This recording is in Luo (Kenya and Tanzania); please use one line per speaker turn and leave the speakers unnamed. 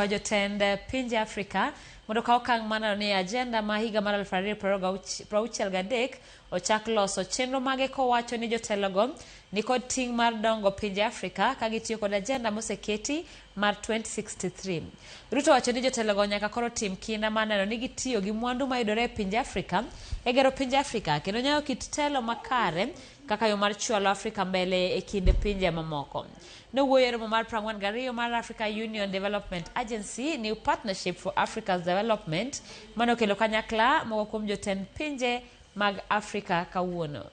Jotend pinje Afrika mondo okaw okang' mar neno ni ajenda ma higa mar 2063 ochak loso chenro mage kowacho ni jotelogo nikod ting' mar dongo pinje Afrika ka gitiyo kod ajenda moseketi mar 2063. Ruto owacho ni jotelogo nyaka koro tim kinda mar neno ni gitiyo gi mwandu mayudore e pinje Afrika e gero pinje Afrika kendo nyayo kit telo makare kaka yo mar chwalo Afrika mbele e kind pinje mamoko. Nowuoyo e romo mar 42 mar Africa Union Development Agency New Partnership for Africa's Development mane okelo kanyakla moko kuom jotend pinje mag Afrika kawuono.